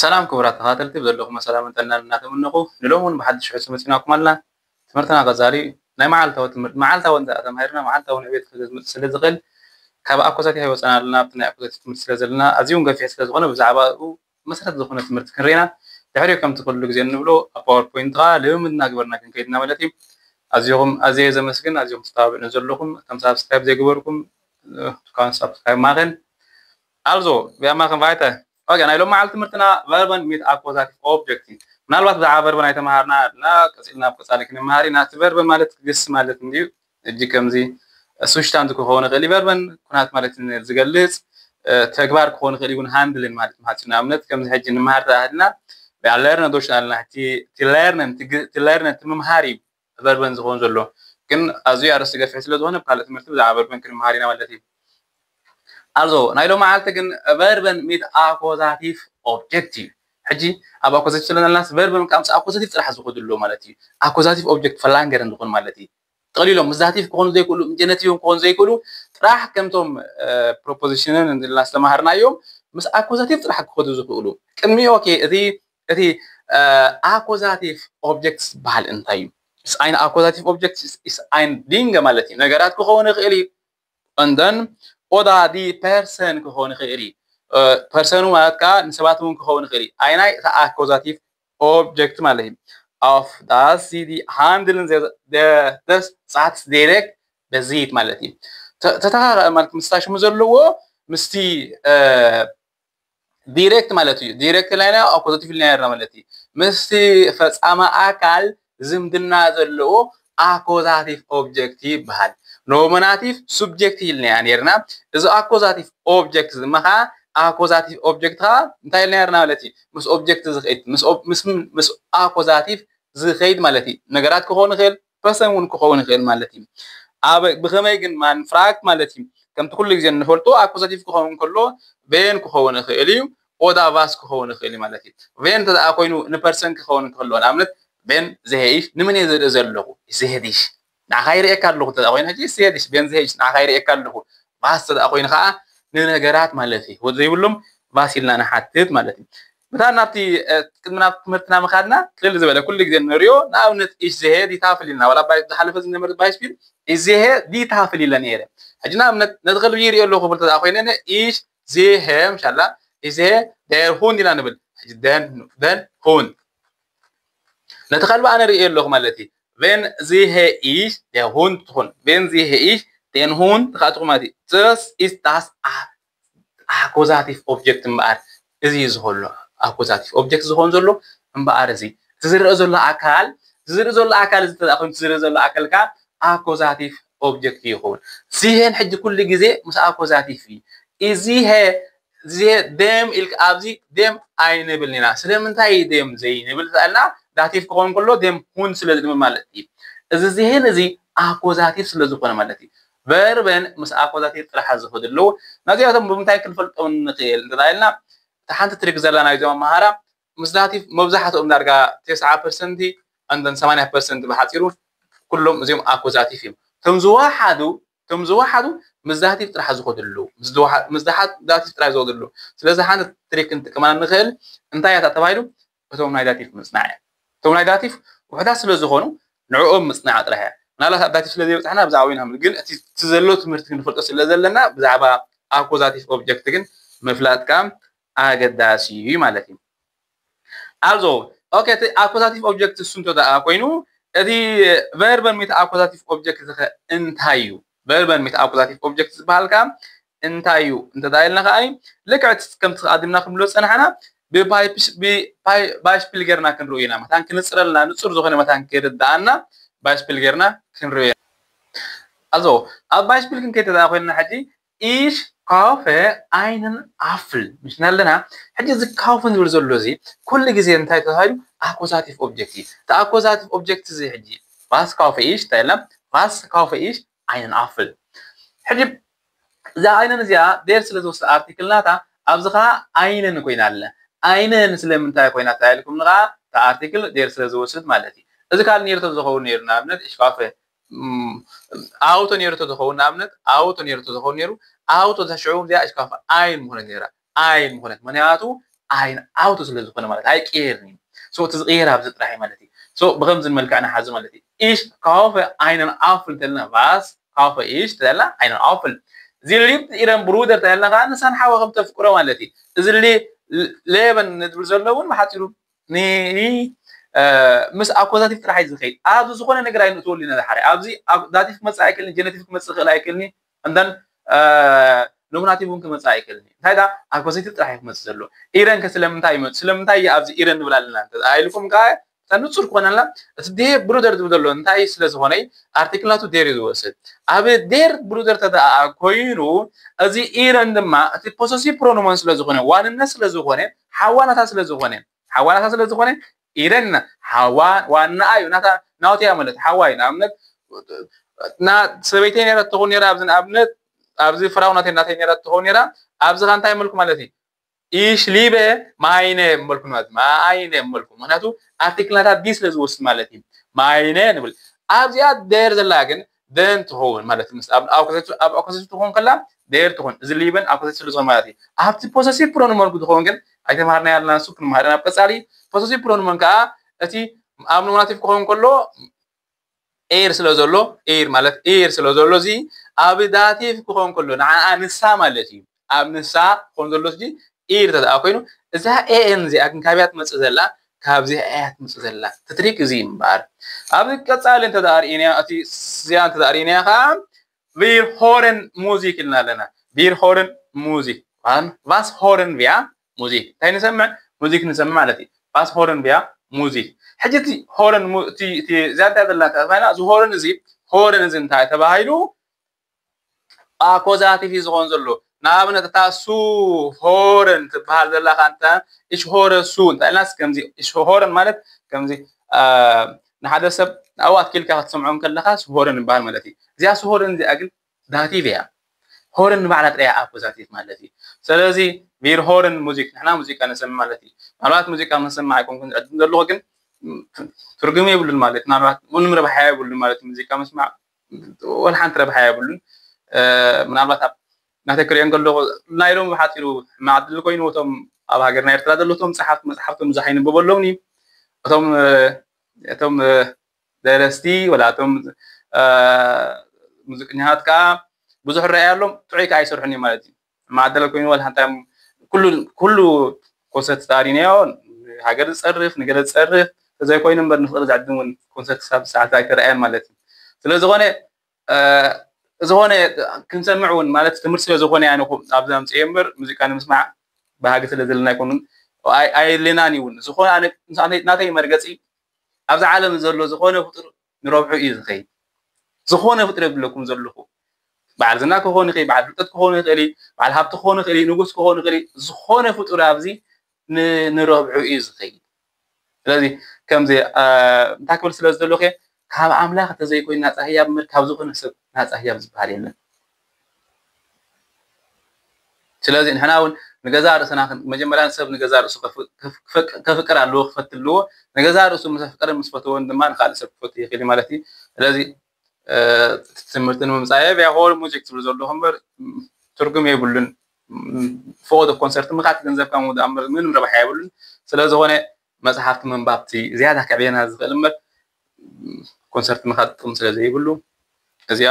ሰላም ክቡራት ተኸታተልቲ፣ ብዘለኹም ሰላም ጥዕናን እናተመነኹ፣ ንሎሚ እውን ብሓድሽ ሕቶ መፂናኩም ኣለና። ትምህርትና ቀፃሊ ናይ መዓልታዊ ትምህርቲ፣ መዓልታዊ እንተ ተማሂርና መዓልታዊ ንዕቤት ክመፅእ ስለ ዝኽእል፣ ካብ ኣኮዛቲቭ ኣይወፃና ኣለና። ኣብቲ ናይ ኣኮዛቲቭ ትምህርቲ ስለ ዘለና፣ ኣዝዩ እውን ገፊሕ ስለ ዝኾነ፣ ብዛዕባኡ መሰረት ዝኾነ ትምህርቲ ክንርኢ ኢና። ድሕሪኡ ከምቲ ኩሉ ግዜ እንብሎ፣ ኣብ ፓወርፖይንት ከዓ ልምምድ እናገበርና ክንከይድ ኢና ማለት እዩ። ኣዝኹም ኣዝየ ዘመስግን፣ ኣዝኹም ተተባብዑ ዘለኹም፣ እቶም ሳብስክራይብ ዘይገበርኩም፣ እ፣ ካን ሳብስክራይብ ማኸን። ኣልዞ፣ ቢያ ማኸን ቫይተ። ኦኬ፣ ናይ ሎም መዓልቲ ትምህርትና ቨርበን ሚት ኣኮዛቲቭ ኦብጀክት እዩ። ምናልባት ብዛዕባ ቨርበን ኣይተምሃርና ኣለና፣ ቀፂልና ኣብ ቀፃሊ ክንመሃር ኢና። እቲ ቨርበን ማለት ግስ ማለት እንድዩ። እጂ ከምዚ ሱሽታንት ክኸውን ይኽእል እዩ። ቨርበን ኩናት ማለት ን-፣ ዝገልጽ፣ እ፣ ተግባር ክኸውን ይኽእል እዩ፣ ግን ሃንድልን ማለት መሃፂ። ንኣብነት ከምዚ ሕጂ ንምሃር ተባሂልና፣ ያ ለርነ ዶሽ ኣለና። እቲ፣ እቲ ለርነን፣ እቲ ግ-፣ እቲ ለርነን፣ እቲ ምምሃር እዩ ቨርበን ዝኸውን ዘሎ። ግን ኣዝዩ ኣርእስቲ ገፊሕ ስለ ዝኾነ፣ ብካልእ ትምህርቲ ብዛዕባ ቨርበን ክንመሃር ኢና ማለት እዩ። ኣልዞ፣ ናይ ሎም መዓልቲ ግን ቨርበን ሚት ኣኮዛቲቭ ኦብጀክት እዩ። ሕጂ ኣብ ኣኮዛቲቭ ስለና ኣለናስ ቨርበን ከዓ ምስ ኣኮዛቲቭ ጥራሕ ዝኸዱ ኣለዉ ማለት እዩ። ኣኮዛቲቭ ኦብጀክት ፈላንገር እንድኾን ማለት እዩ። ጠቕሊሎም ምስ ዳቲቭ ክኾኑ ዘይክእሉ፣ ምስ ጀነቲቭ ክኾኑ ዘይክእሉ፣ ጥራሕ ከምቶም፣ እ፣ ፕሮፖዚሽንን እንድልና ዝተማሃርናዮም ምስ ኣኮዛቲቭ ጥራሕ ክኸዱ ዝኽእሉ። ቅድሚ፣ ኦኬ፣ እቲ፣ እቲ፣ እ፣ ኣኮዛቲቭ ኦብጀክት ዝበሃል እንታይ እዩ? Is ein accusative object is, is ein Ding ማለት እዩ። ነገራት ክኸውን ይኽእል እዩ። And then፣ oder die Person ክኸውን ይኽእል እዩ። እ፣ ፐርሰኑ ማለት ከዓ ንሰባት እውን ክኸውን ይኽእል እዩ። ኣይናይ፣ እቲ ኣኮዛቲቭ ኦብጀክት ማለት እዩ። Auf das sie die handeln, de-, de-, des Satzes direkt bezieht ማለት እዩ። ተ-፣ ተተኻኸ ማለት ምስታ ሽሙ ዘለዎ ምስቲ፣ እ፣ ዲሬክት ማለት እዩ። ዲሬክት ኢልና ኣኮዛቲቭ ኢልና ነርና ማለት እዩ። ምስቲ ፈጻሚ ኣካል ዝምድና ዘለዎ ኣኮዛቲቭ ኦብጀክት ይበሃል። ኖሚናቲቭ ሱብጀክት ኢልና ነርና። እዚ ኣኮዛቲቭ ኦብጀክት እዚ ድማ ከዓ ኣኮዛቲቭ ኦብጀክት ከዓ እንታይ ኢልና ነርና ማለት እዩ? ምስ ኦብጀክት ዝኸይድ፣ ምስ ኦብ-፣ ምስ፣ ምስ ኣኮዛቲቭ ዝኸይድ ማለት እዩ። ነገራት ክኸውን ይኽእል፣ ፐርሰን እውን ክኸውን ይኽእል ማለት እዩ። ኣብ፣ ብኸመይ ግን ማንፍራክት ማለት እዩ? ከምቲ ኩሉ ግዜ እንፈልጦ ኣኮዛቲቭ ክኸውን ከሎ ቬን ክኸውን ይኽእል እዩ፣ ኦዳ ቫስ ክኸውን ይኽእል እዩ ማለት እዩ። ቬን እንተ ደኣ ኮይኑ ንፐርሰን ክኸውን እንከሎ፣ ንኣብነት ቬን ዜሄ ኢሽ፣ ንመን እየ ዝርኢ ዘለኹ? ዜሄ ዲሽ። ንዓኻ ይርእየካ ኣለኹ እንተ ደኣ ኮይኑ፣ ሕጂ ዜሄ ዲሽ፣ ቬን ዜሄ ኢሽ፣ ንዓኻ ይርእየካ ኣለኹ። ቫስ እንተ ደኣ ኮይኑ ከዓ ንነገራት ማለት እዩ። ወዲ ዘይብሎም ቫስ ኢልና ንሓትት ማለት እዩ። ብታ ናብቲ፣ እ፣ ቅድሚ ናብ ትምህርትና ምኻድና ቅልል ዝበለ ኩሉ ግዜ ንሪኦ፣ ንኣብነት ኢሽ ዜሄ ዲ ታፍል ኢልና፣ ዋላ ባይ-፣ ዝሓለፈ ዝነበረ ባይስፒል ኢሽ ዜሄ ዲ ታፍል ኢለ ነይረ። ሕጂ ንኣብነት ነቲ ከልቢ ይሪኦ ኣለኹ ክብል እንተ ደኣ ኮይነ፣ ነ ኢሽ ዜሄ፣ ምሻላ፣ ኢሽ ዜሄ ደር ሁንድ ኢና ንብል። ሕጂ ደን፣ ደን ሁንድ። ነቲ ከልቢ ኣነ ርእየ ኣለኹ ማለት እዩ። ቬን ዜሄ ኢሽ ደር ሁንድ ትኹን። ቬን ዜሄ ኢሽ ደን ሁንድ ትኻትኹ ማለት እዩ። Das ist das a-, ኣኮዛቲቭ ኦብጀክት እምበኣር፣ እዚ እዩ ዝኸሎ ኣኮዛቲቭ ኦብጀክት ዝኸውን ዘሎ እምበኣር፣ እዚ፣ እቲ ዝረአ ዘሎ ኣካል፣ እዚ ዝርኢ ዘሎ ኣካል፣ እዚ እንተ ደኣ ኮይኑ፣ እቲ ዝርኢ ዘሎ ኣካል ከኣ ኣኮዛቲቭ ኦብጀክት ይኸውን። ዚሄን ሕጂ ኩሉ ግዜ ምስ ኣኮዛቲቭ እዩ። እዚ ሄ፣ እዚ ሄ ደም ኢልካ ኣብዚ ደም ኣይንብልን ኢና። ስለምንታይ ደም ዘይንብል ተኣልና? ዳቲቭ ክኸውን ከሎ ደም ሁን ስለ ዝብል ማለት እዩ። እዚ ዚሄን እዚ ኣኮዛቲቭ ስለ ዝኾነ ማለት እዩ። ቨርበን ምስ ኣኮዛቲቭ ጥራሕ ዝኸዱ ኣለዉ። ነዚኣቶም ብምንታይ ክንፈልጦም ንኽእል እንተ ኢልና፣ እታ ሓንቲ ትሪክ ዘላ ናይዞም ኣምሃራ፣ ምስ ዳቲቭ መብዛሕትኦም ዳርጋ ተስዓ ፐርሰንት፣ and then ሰማንያ ፐርሰንት ብሓፂሩ ኩሎም እዚኦም ኣኮዛቲቭ እዮም። እቶም ዝወሓዱ፣ እቶም ዝወሓዱ ምስ ዳቲቭ ጥራሕ ዝኸዱ ኣለዉ። ምስ ዝወሓ-፣ ምስ ዝሓ-፣ ዳቲቭ ጥራሕ ዝኸዱ ኣለዉ። ስለዚ ሓንቲ ትሪክ ክንጥቀመላ ንኽእል። እንታይ እያ እታ ተባሂሉ? እቶም ናይ ዳቲቭ ምጽናዕ እያ። እቶም ናይ ዳቲቭ ውሑዳት ስለ ዝኾኑ ንዕኦም ምጽናዕ ጥራሕ እያ። ምናልባት ኣብ ዳቲቭ ስለ ዘይበጻሕና ብዛዕባ ኢና፣ ግን እቲ፣ እቲ ዘሎ ትምህርቲ ክንፈልጦ ስለ ዘለና ብዛዕባ ኣኮዛቲቭ ኦብጀክት ግን ምፍላጥ ከኣ ኣገዳሲ እዩ ማለት እዩ። Also፣ ኦኬ፣ እቲ ኣኮዛቲቭ ኦብጀክት እሱ እንተ ደኣ ኮይኑ፣ እቲ ቨርበን ሚት ኣኮዛቲቭ ኦብጀክት ኸ እንታይ እዩ? ቨርበን ሚት ኣኮዛቲቭ ኦብጀክት ዝበሃል ከኣ እንታይ እዩ እንተ ደኣ ኢልና ከኣ፣ ልክዕ እቲ ከምቲ ኣቐዲምና ክንብሎ ዝጸናሕና፣ ብባይፕስ-፣ ብባይ-፣ ባይስፒል ጌርና ክንርእዮ ኢና። መታን ክንጽረልና፣ ንጹር ዝኾነ መታን ክርድኣና ባይስፒል ጌርና ክንርእዮ ኢና። Also፣ ኣብ ባይስፒል ክንከይድ እንተ ደኣ ኮይንና ሕጂ፣ Ich kaufe einen Apfel። ምሽ ኣለና፣ ሕጂ እዚ ካውፈን ዝብል ዘሎ እዚ ኩሉ ግዜ እንታይ ተባሂሉ? ኣኮዛቲቭ ኦብጀክት እዩ። እቲ ኣኮዛቲቭ ኦብጀክት እዚ ሕጂ፣ Was kaufe ich? እንታይ ኢልና? Was kaufe ich? Einen Apfel። ሕጂ እዛ einen እዚኣ ዴር ስለ ዝወስድ ኣርቲክል ናታ፣ ኣብዚ ኸዓ einen ኮይና ኣለ። Einen ስለምንታይ ኮይና ተባሂልኩም ንኸዓ፣ እቲ ኣርቲክል ዴር ስለ ዝወስድ ማለት እዩ። እዚ ካልእ ኔርቶ ዝኸውን ነይሩ፣ ንኣብነት፣ ich kaufe፣ እም፣ ኣውቶ ኔርቶ ዝኸውን፣ ንኣብነት፣ ኣውቶ ኔርቶ ዝኸውን ነይሩ፣ ኣውቶ ተሽዑ እዚኣ ich kaufe ein ምኾነት ነይራ። Ein ምኾነት። ምኽንያቱ ein Auto ስለ ዝኾነ ማለት ኣይቅየርን እዩ። So እቲ ዝቕየር ኣብዚ ጥራሕ እዩ ማለት እዩ። So ብኸምዚ መልክዕ ንሓዞ ማለት እዩ። Ich kaufe einen Apfel ተልና was kaufe ich ተላ einen Apfel። Sie liebt ihren Bruder ተልና ከዓ ንሳን ሓዋ ከም ተፍቅሮ ማለት እዩ። እዚ leben ንብል ዘሎ እውን ብሓፂሩ ን ምስ ኣኮዛቲቭ ጥራሕ እዩ ዝኸይድ። ኣብዚ ዝኾነ ነገር ኣይንእትወሉ ኢና። ሓደ ኣብዚ ዳቲቭ ክመፅእ ኣይክእልን፣ ጀነቲቭ ክመፅእ ክእል ኣይክእልን፣ እንደን ኖሚናቲቭ እውን ክመፅእ ኣይክእልን። እንታይ ዳ ኣኮዛቲቭ ጥራሕ እዩ ክመፅእ ዘሎ። ኢረን ከ ስለምንታይ ይመፁ? ስለምንታይ እዩ ኣብዚ ኢረን ንብል ኣለና? ኢልኩም ከዓ ንፁር ክኾነልና እቲ ዴር ብሩደር ዝብል ዘሎ እንታይ ስለ ዝኾነ ኣርቲክል ናቱ ዴር እዩ ዝወስድ። ኣብ ዴር ብሩደር ተደኣ ኮይኑ እዚ ኢረን ድማ እቲ ፖሰሲቭ ፕሮኖመን ስለ ዝኾነ ዋንነት ስለ ዝኾነ ሓዋናታ ስለ ዝኾነ ሓዋናታ ስለ ዝኾነ ኢረን ሓዋ ዋና እዩ ናታ ናውቲ እያ ማለት ሓዋ እዩ። ንኣብነት ና ሰበይተይ ነራ ትኸውን ነራ ኣብዚ ንኣብነት ኣብዚ ፍራው ናተይ ናተይ ነራ ትኸውን ነራ ኣብዚ ኻ እንታይ መልኩ ማለት እዩ Ich liebe meine መልኩ ማለት meine መልኩ ምክንያቱ ኣርቲክል ናታ ዲ ስለ ዝወስድ ማለት እዩ። meine ንብል ኣብዚኣ ዴር ዘላ ግን ደን ትኸውን ማለት ምስ ኣብ ኣኩዛቲቭ ትኸውን ከላ ዴር ትኾን እዚ ሊበን ኣኩዛቲቭ ስለ ዝኾን ማለት እዩ። ኣብቲ ፖሰሲቭ ፕሮኖመን ትኸውን ግን ኣይተማሃርና ያልና ንሱ ክንማሃር ኣብ ቀጻሊ ፖሰሲቭ ፕሮኖመን ከዓ እቲ ኣብ ኖሚናቲቭ ክኸውን ከሎ ኤር ስለ ዘሎ ኤር ማለት ኤር ስለ ዘሎ እዚ ኣብ ዳቲቭ ክኾን ከሎ ንዓኣ ንሳ ማለት እዩ። ኣብ ንሳ ክኾን ዘሎ እዚ ኢር ተደኣ ኮይኑ እዛ ኤኤን እዚኣ ግን ካብያ ትመፅእ ዘላ ካብዚ ኣያ ትመፅእ ዘላ ትትሪክ እዚ እምበኣር ኣብዚ ቀፃሊ እንተደኣ ርኢናዮ እቲ እዚኣ እንተደኣ ርኢናዮ ከዓ Wir hören Musik ኢልና ኣለና። Wir hören Musik was hören wir Musik እንታይ ንሰምዕ ሙዚክ ንሰምዕ ማለት እዩ። Was hören wir Musik ሕጂ እቲ ሆረን እቲ እዚኣ እንታይ ዘለና ተባሂላ እዚ ሆረን እዚ ሆረን እዚ እንታይ ተባሂሉ ኣኮዛቲቭ እዩ ዝኾን ዘሎ። ንኣብነት እታ ሱ ሆረን ትበሃል ዘላ ካንታ እሽ ሆረ ሱ እንታይ ኢልናስ ከምዚ እሽ ሆረን ማለት ከምዚ ንሓደ ሰብ ኣብኡ ኣትኪልካ ክትሰምዖ ከለኻ ሱ ሆረን ይበሃል ማለት እዩ። እዚኣ ሱ ሆረን እዚኣ ግን ዳቲቭ እያ። ሆረን ንባዕላ ጥራይ ኣኮዛቲቭ ማለት እዩ። ስለዚ ቪር ሆረን ሙዚክ ንሕና ሙዚቃ ንሰምዕ ማለት እዩ። ምናልባት ሙዚቃ ንሰምዕ ኣይኮንኩን ዝዕድም ዘለኹ ግን ትርጉም የብሉን ማለት ምናልባት ምንም ረብሓ የብሉን ማለት ሙዚቃ ምስማዕ ወላ ሓንቲ ረብሓ የብሉን። ምናልባት ኣብ ናተይ ክሪኦ እንከለኹ ናይ ሎሚ ብሓፂሩ ሕማቕ ዕድል ኮይኑ እቶም ኣብ ሃገርና ኤርትራ ዘለዉ እቶም ጸሓፍቲ መጽሓፍቶም ብዙሕ ኣይንብበሎምን እዩ። እቶም እቶም ደረስቲ ወላ እቶም ሙዚቀኛታት ከዓ ብዙሕ ረኣየሎም ጥዑይ ከዓ ኣይሰርሑን እዩ ማለት እዩ። ሕማቕ ዕድል ኮይኑ ወላ ሓንቲ ኩሉ ኩሉ ኮንሰርት ተዳሪናዮ ሃገር ዝጸርፍ ንገለ ዝጸርፍ ተዘይኮይኑ እምበር ንፍቅሪ ዝዕድም እውን ኮንሰርት ክሳብ ሰዓት ኣይተረኣየን ማለት እዩ። ስለ ዝኾነ ዝኾነ ክንሰምዕ እውን ማለት ትምህርቲ ስለ ዝኾነ ኣነ ኣብዚ ኣምፅኤ እምበር ሙዚቃ ንምስማዕ ባህጊ ስለ ዘለና ኣይኮኑን ኣየድልየናን እውን ዝኾነ ናተይ መርገፂ ኣብዚ ዓለም ዘሎ ዝኾነ ፍጡር ንረብሑ እዩ ዝኸይድ። ዝኾነ ፍጡር የብለኩም ዘለኹ በዓል ዝና ክኾን ይኽእል፣ በዓል ፍልጠት ክኾን ይኽእል፣ በዓል ሃብቲ ክኾን ይኽእል፣ ንጉስ ክኾን ይኽእል፣ ዝኾነ ፍጡር ኣብዚ ንረብሑ እዩ ዝኸይድ። ስለዚ ከምዚ እንታይ ክብል ስለ ዝደለኹ ካብ ኣምላኽ እንተዘይኮይኑ ናፃ ህያብ እምበር ካብ ዝኾነ ሰብ ናፃ ህያብ ዝበሃል የለን። ስለዚ ንሕና እውን ንገዛ ርእስና መጀመርያ ሰብ ንገዛ ርእሱ ከፍቅር ኣለዎ ክፈት ኣለዎ። ንገዛ ርእሱ ምስ ኣፍቀረ ምስ ፈተወን ድማ ንካልእ ሰብ ክፈቱ ይኽእል ማለት እዩ። ስለዚ ትምህርቲ ንምምፃእ ያ ሆል ሙዚክ ትብል ዘለኹ እምበር ትርጉም የብሉን። ፎቶ ኮንሰርት ምኻት ገንዘብካ ምውዳእ እምበር ምንም ረብሓ የብሉን። ስለዝኾነ መፅሓፍቲ ምንባብቲ ዝያዳ ከዕብየና ዝኽእል እምበር ኮንሰርት ምኻት ጥቕሚ ስለ ዘይብሉ እዚኣ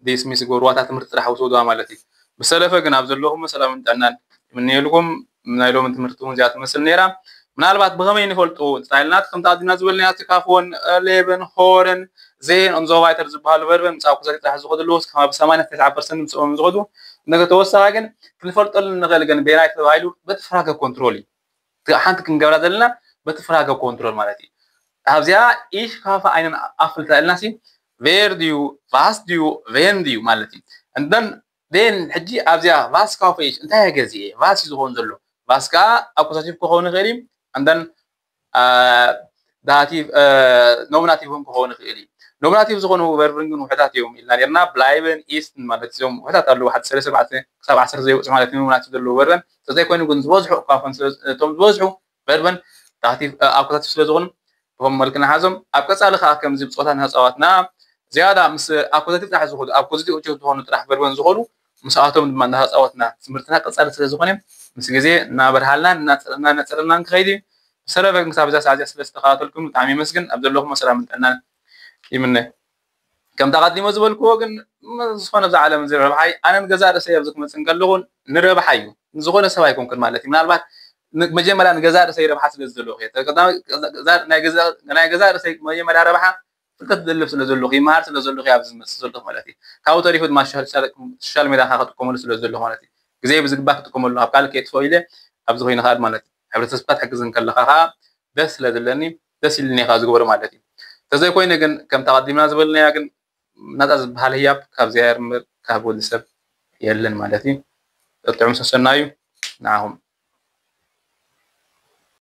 ዲስሚስ ግበርዋ እታ ትምህርቲ ጥራሕ ውሰዱዋ ማለት እዩ። ብሰለፈ ግን ኣብ ዘለኹም ሰላምን ጥዕናን ይምነየልኩም። ናይ ሎሚ ትምህርቲ እውን እዚኣ ትመስል ነይራ። ምናልባት ብኸመይ ንፈልጡ እንተታይልና ከምቲ ኣዲና ዝበልናዮ እቲ ካፍወን ሌበን ሆረን ዜን ኦንዞቫይተር ዝበሃሉ ቨርበን ምስ ኣኩዛቲ ጥራሕ ዝኸዱ ኣለዉ እስከ ብ ሰማንያ ተስዓ ፐርሰንት ምስኦም ዝኸዱ ነገ ተወሳኺ ግን ክንፈልጠሉ ንኽእል ግን ቤናይ ተባሂሉ በቲ ፍራገ ኮንትሮል እዩ። ሓንቲ ክንገብራ ዘለና በቲ ፍራገ ኮንትሮል ማለት እዩ። ኣብዚኣ ኢሽ ካፈ ኣይነን ኣፍልታ ኢልና ሲ ቬር ድዩ ቫስ ድዩ ቬን ድዩ ማለት እዩ። እንደን ን ሕጂ ኣብዚኣ ቫስ ካፈ ኢሽ እንታይ ገዚኤ ቫስ እዩ ዝኾን ዘሎ ቫስ ከዓ ኣኩሳቲቭ ክኸውን ይኽእል እዩ። እንደን ዳቲቭ ኖሚናቲቭ እውን ክኸውን ይኽእል እዩ። ኖሚናቲቭ ዝኾኑ ቨርብን ግን ውሕዳት እዮም ኢልና ነርና። ብላይብን ኢስትን ማለት እዚኦም ውሕዳት ኣለዉ። ሓደ ሰለስተ ኣርባዕተ ክሳብ ዓሰርተ ዘይበፅሑ ማለት ኖሚናቲቭ ዘለዉ ቨርበን ተዘይኮይኑ ግን ዝበዝሑ እኳ ኮን እቶም ዝበዝሑ ቨርበን ዳቲቭ ኣኩሳቲቭ ስለ ዝኾኑ ብኸም መልክ ንሓዞም። ኣብ ቀፃሊ ከዓ ከምዚ ብፆታ እናተፃወትና ዝያዳ ምስ ኣኩዛቲቭ ጥራሕ ዝኾኑ ኣኩዛቲቭ ኦብጀክት ዝኾኑ ጥራሕ ቨርበን ዝኾኑ ምስኣቶም ድማ እናተፃወትና ትምህርትና ቀፃሊ ስለ ዝኾነ ምስ ግዜ እናበርሃልና እናነፀረና ክኸይድ እዩ። ብሰረበ ግን ክሳብ እዛ ሰዓት እዚኣ ስለ ዝተኸታተልኩም ብጣዕሚ የመስግን። ኣብ ዘለኹም ሰላም ጥዕናን ይምነ። ከምቲ ኣቐዲሞ ዝበልክዎ ግን ዝኾነ ኣብዛ ዓለም እዚ ረብሓ እዩ። ኣነ ንገዛእ ርእሰይ ኣብዚ ክመፅእ እንከለኹ ንረብሓ እዩ። ንዝኾነ ሰብ ኣይኮንኩን ማለት እዩ። ምናልባት መጀመርያ ንገዛእ ርእሰይ ረብሓ ስለ ዝደለኹ እየ። ናይ ገዛእ ርእሰይ መጀመርያ ረብሓ ፍልጠት ዝደልብ ስለ ዘለኹ ይመሃር ስለ ዘለኹ ኣብዚ ዝመፅእ ዘለኹ ማለት እዩ። ካብኡ ተሪፉ ድማ ሶሻል ሜድያ ክጥቀመሉ ስለ ዘለኹ ማለት እዩ። ግዜ ብዝግባእ ክጥቀመሉ ኣብ ካልእ ከየጥፈው ኢለ ኣብዚ ኮይኑ ኻል ማለት እዩ። ሕብረተሰብካ ትሕግዝ እንከለኻ ከዓ ደስ ስለ ዝብለኒ ደስ ኢልኒ ከዓ ዝግበሩ ማለት እዩ። ተዘይኮይነ ግን ከምቲ ኣቐዲምና ዝበልናያ ግን ናፃ ዝበሃል ህያብ ካብ እግዚኣብሔር እምበር ካብ ወዲ ሰብ የለን ማለት እዩ። ጥዑም ሰሰና እዩ ንዓኹም።